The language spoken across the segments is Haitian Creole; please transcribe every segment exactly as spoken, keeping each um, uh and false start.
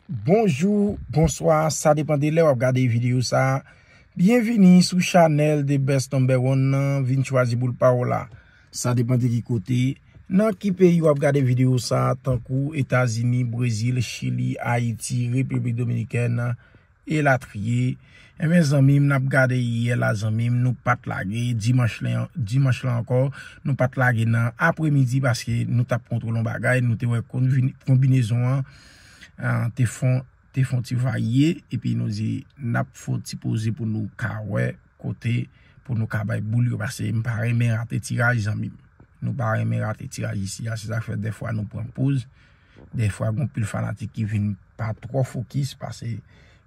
Bonjou, bonswa, sa depann de lè w ap gade videyo sa. Byenvini sou chanèl The Best Number One nan, vin chwazi boul pa w la. Sa depann de ki kote, nan ki peyi w ap gade videyo sa, tankou Etazini, Brezil, Chili, Ayiti, Repiblik Dominikèn, elatriye. Ebyen, zanmi m, n ap gade yè la, zanmi m, nou pa t lage, dimanch la, dimanch la ankò, nou pa t lage nan apremidi paske nou t ap kontwole yon bagay, nou te wè konbine-, konbinezon an, ah, te fon, te fon ti varye, epi nou di, n ap fon ti poze pou nou ka wè kote pou nou ka bay boul yo, paske m pa renmen rate tiraj, zanmi m. Nou pa renmen rate tiraj isi a, se sa k fè dèfwa nou pran poz. Dèfwa, gon pil fanatik ki vin pa twò fokis, paske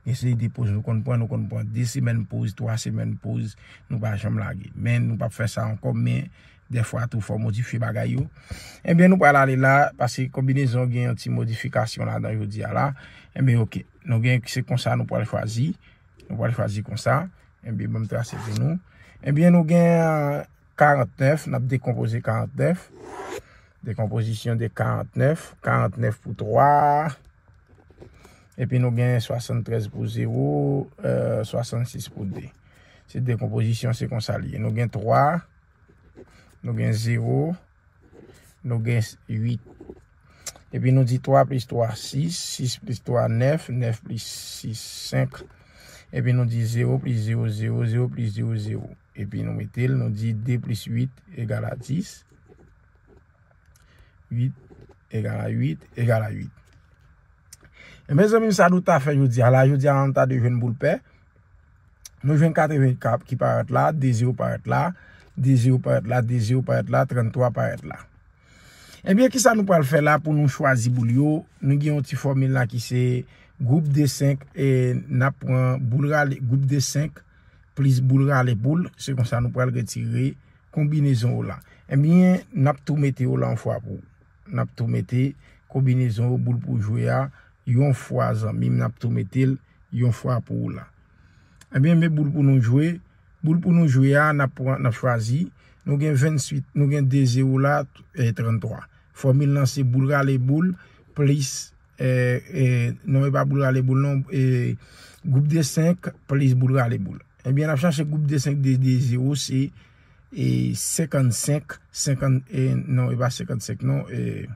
gen seri de poz nou konn pran, nou konn pran de semèn poz, twa semèn poz, nou pa janm lage. Men nou p ap fè sa ankò, men dèfwa tou fò modifye bagay yo. Ebyen, nou pral ale la, paske konbinezon gen yon ti modifikasyon ladan jodi a la. Ebyen, oke. Nou gen, se konsa nou pral chwazi. Nou pral chwazi konsa. Ebyen, ban m trase pou nou. Ebyen, nou gen, euh, karantnèf, n ap dekonpoze karantnèf. Dekonpozisyon de karantnèf, karantnèf pou twa. Epi nou gen swasanntrèz pou zewo, euh, swasannsis pou de. Se dekonpozisyon, se konsa li ye. Nou gen twa, nou gen zewo, nou gen uit. Epi nou di twa plis twa, sis, sis plis twa, nèf, nèf plis sis, senk. Epi nou di zewo plis zewo, zewo, zewo plis zewo, zewo. Epi nou mete l, nou di de plis uit egal a dis. Uit egal a uit egal a uit. E mezanmi, sa nou ta fè jodi a la, jodi a la, nou ta dwe jwenn boul pè. Nou jwenn katreven ki parèt la, de zewo parèt la, de zewo parèt la, de zewo parèt la, tranntwa parèt la. Ebyen, kisa nou pral fè la pou nou chwazi boul yo? Nou gen yon ti fòmil la ki se gwoup de senk, e n ap pran boul rale, gwoup de senk plis boul rale poul, se konsa nou pral retire konbinezon yo la. Ebyen, n ap tou mete yo la yon fwa pou ou. N ap tou mete konbinezon yo, boul pou jwe a, yon fwa, zanmi m, n ap tou mete l yon fwa pou ou la. Ebyen, men boul pou nou jwe. Boul pou nou jwe a, n ap pran, n ap chwazi. Nou gen venntuit, nou gen de zewo la, e, tranntwa. Fòmil lan se boul rale boul plis, e, e, non, e pa boul rale boul, non, e, gwoup de senk plis boul rale boul. Ebyen, n ap chache gwoup de senk de, de zewo, se, e, senkannsenk, senkant, e, non, e pa senkannsenk, non, e,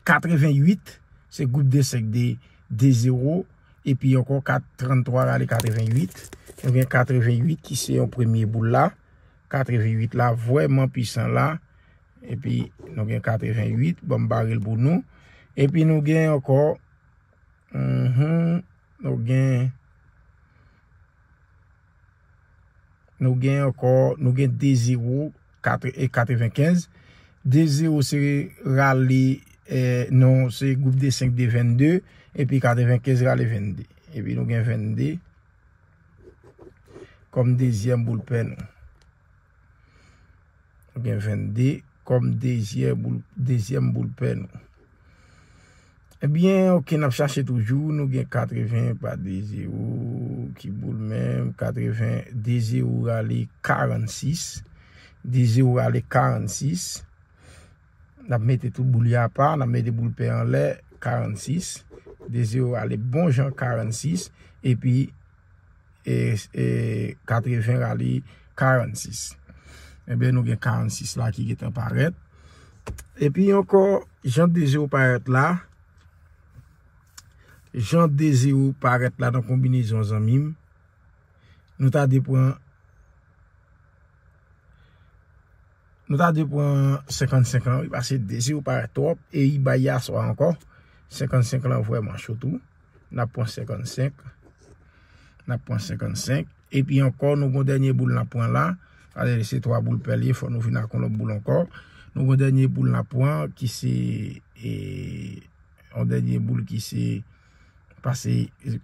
katreven uit, se gwoup de senk de, de zewo, epi ankò kat, tranntwa rale katreven uit. Nou gen katreven uit ki se yon premye boul la. Katreven uit la vrèman pwisan la. Epi nou gen katreven uit, ban m bare l pou nou. Epi nou gen ankò, mhm, nou gen, nou gen ankò, nou gen de zewo, kat-, e katrevenkenz. De zewo se rale, e, non, se gwoup de senk de vennde, epi katrevenkenz rale vennde. Epi nou gen vennde kòm dezyèm boul pè nou. Nou gen vennde kòm dezyèm boul, dezyèm boul pè nou. Ebyen, oke, n ap chache toujou. Nou gen katreven pa de zewo, ki boul menm? Katreven, de zewo rale karannsis. De zewo rale karannsis. N ap mete tout boul yo apa, n ap mete boul pè anlè, karannsis. De zewo rale bon jan karannsis. Epi, e, e, katreven rale karannsis. Ebyen, nou gen karannsis la ki gentan parèt. Epi ankò, jan de zewo parèt la, jan de zewo parèt la nan konbinezon, zanmi m, nou ta dwe pran, nou ta dwe pran senkannsenk lan, wi, paske de zewo parèt twòp, e i bay aswè ankò. Senkannsenk lan vrèman cho tou. N ap pran senkannsenk. N ap pran senkannsenk. Epi ankò, nou gon dènye boul n ap pran la. Alè, se twa boul pè l ye, fò nou vin ak yon lòt boul ankò. Nou gon dènye boul n ap pran ki se, e, yon dènye boul ki se pase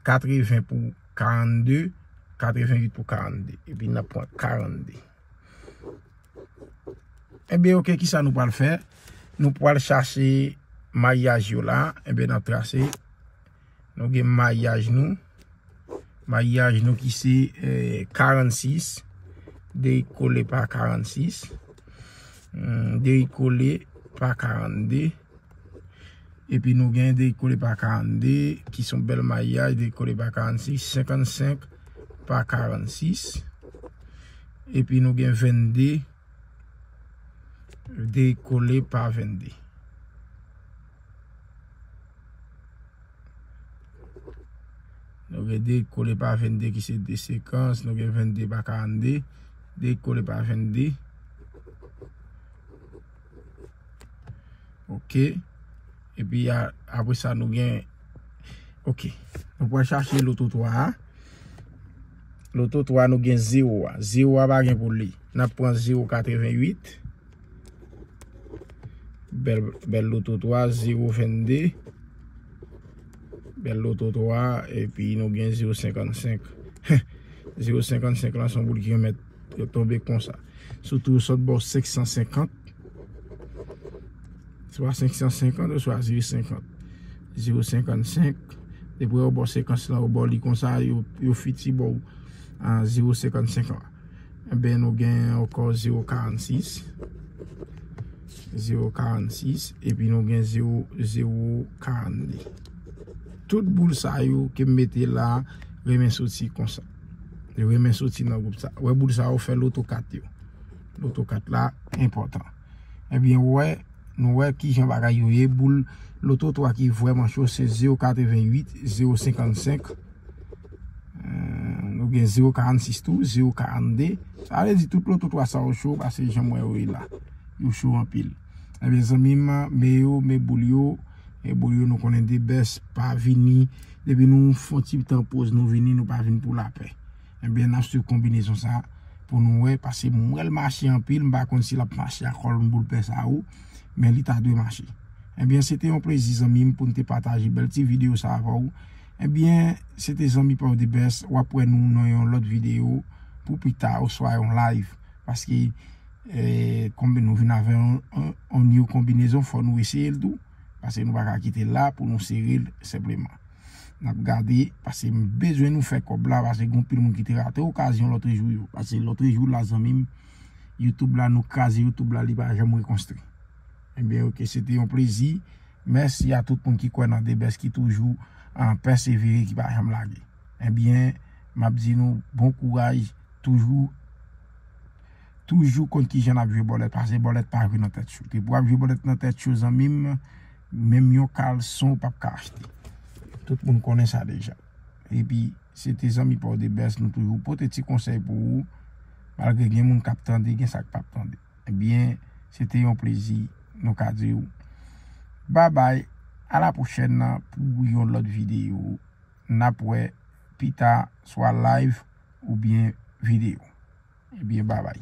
katreven pou karannde, katreven uit pou karannde. Epi n ap pran karannde. Ebyen, oke, kisa nou pral fè? Nou pral chache mayaj yo la. Ebyen, n ap trase. Nou gen mayaj nou. Mayaj nou ki se, eh, karannsis. Deyikole pa karannsis. Hmm, deyikole pa karannde. Epi nou gen de kole pa karannde, ki se yon bèl mayaj, de kole pa karannsis, senkannsenk pa karannsis. Epi nou gen vennde, de kole pa vennde. Nou gen de kole pa vennde ki se de sekans, nou gen vennde pa karannde, de kole pa vennde. Ok. Epi a, apre sa, nou gen, ok. Nou pral chache loto twa a. Loto twa, nou gen zewo a. Zewo a pa gen pou li. N ap pran zewo katrevenwit. Bèl, bèl loto twa, zewo vennde. Bèl loto twa, epi nou gen zewo senkannsenk. Zewo senkannsenk lan, se yon boul ki renmen tonbe konsa. Sitou, yo sot ba w senksansenkant. Swa senksansenkant, oswa zewo senkant. Zewo senkannsenk. Depi yo ba w sekans lan, yo ba w li konsa, yo, yo fiti ba w, ah, zewo senkannsenk lan. Ebyen, nou gen ankò zewo karannsis. Zewo karannsis, epi nou gen zewo, zewo karannde. Tout boul sa yo ke m mete la, renmen soti konsa. Yo renmen soti nan gwoup sa. Wè boul sa yo fè loto kat yo. Loto kat la, enpòtan. Ebyen, wè, nou wè kijan bagay yo ye. Boul loto twa ki vrèman cho, se zewo katrevenwit, zewo senkannsenk. Eh, nou gen zewo karannsis tou, zewo karannde. Sa vle di tout loto twa sa yo cho, paske jan m wè yo ye la. Yo cho anpil. Ebyen, zanmi m, men yo, men boul yo, e boul yo nou konnen de bès pa vini. Depi nou fon ti tan poz, nou vini, nou pa vin pou lapè. Ebyen, n ap swiv konbinezon sa pou nou wè, paske m wè l mache anpil, m pa konn si l ap mache ak kòlonn boul pè sa yo, men li ta dwe mache. Ebyen, se te yon plezi, zanmi m, pou n te pataje bèl ti videyo sa avè w. Ebyen, se te zanmi pa w de bès, w ap wè nou nan yon lòt videyo pou pita, oswa yon live, paske, eh, konbe nou vin avè yon, yon, yon new konbinezon, fò nou eseye l tou, paske nou pa ka kite l la pou nou sere l senpleman. N ap gade, paske m bezwen nou fè kòb la, paske gen anpil moun ki te rate okazyon lòtrejou yo. Paske lòtrejou la, zanmi m, YouTube la, nou kraze YouTube la, li pa janm rekonstwi. Ebyen, ok, se te yon plezi. Mèsi a tout moun ki kwè nan de bès, ki toujou, ah, pèsevere, ki pa janm lage. Ebyen, m ap di nou bon kouraj, toujou, toujou konn kijan n ap jwe bòlèt, paske bòlèt pa jwe nan tèt cho. Depi w ap jwe bòlèt nan tèt cho, zanmi m, menm yon kalson w p ap ka achte. Tout moun konnen sa deja. Epi, se te zanmi pa w de bès, nou toujou pote ti konsèy pou ou, malgre gen moun k ap tande, gen sa k p ap tande. Ebyen, se te yon plezi, nou ka di w babay, a la pwochèn nan pou yon lòt videyo. N ap wè pita, swa live oubyen videyo. Ebyen, babay.